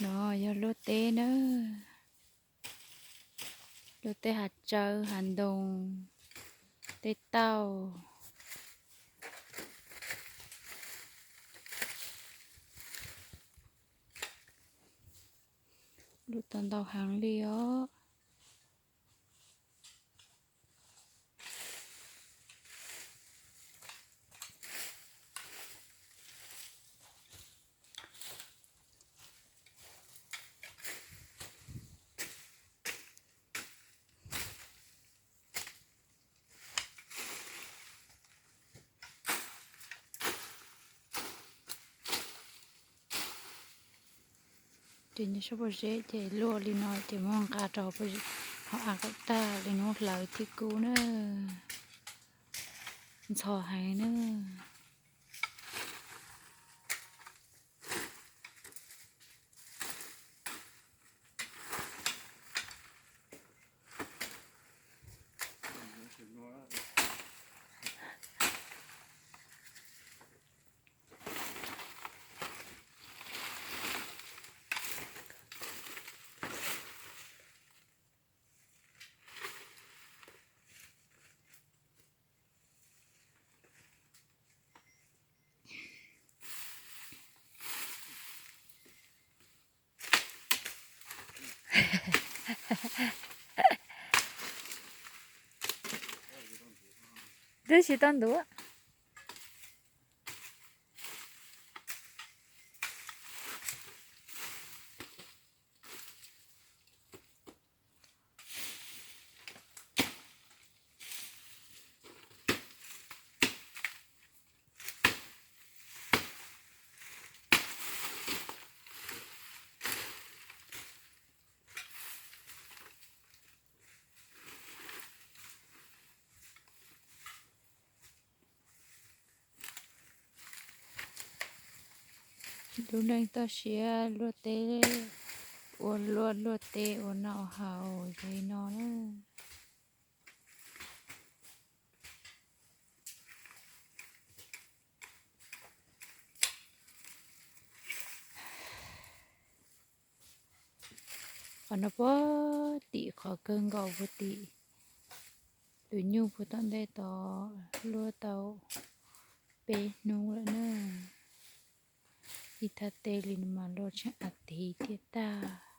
No yog luaj teb na, luaj teb hav tsawb, hav ntoo, tej tauj. Luaj tau ntau heev li os. Ces nyob sab pob zeb ces luaj li no ces muab nqa rau hauv av kom tag li no hlawv thiab kub na. Ntxhov heev na. Twb tsis tau ntuav. Lub neej toj siab luaj teb, ua luaj luaj teb ua noj haus li no na. Qhov no puag tim qhov kawg nkaus puag tim tus nyuj puag tom ntej tod luaj tau peb hnub lawm na. Ib thaj teb li no mas luaj tsheej a tiv thiaj tag.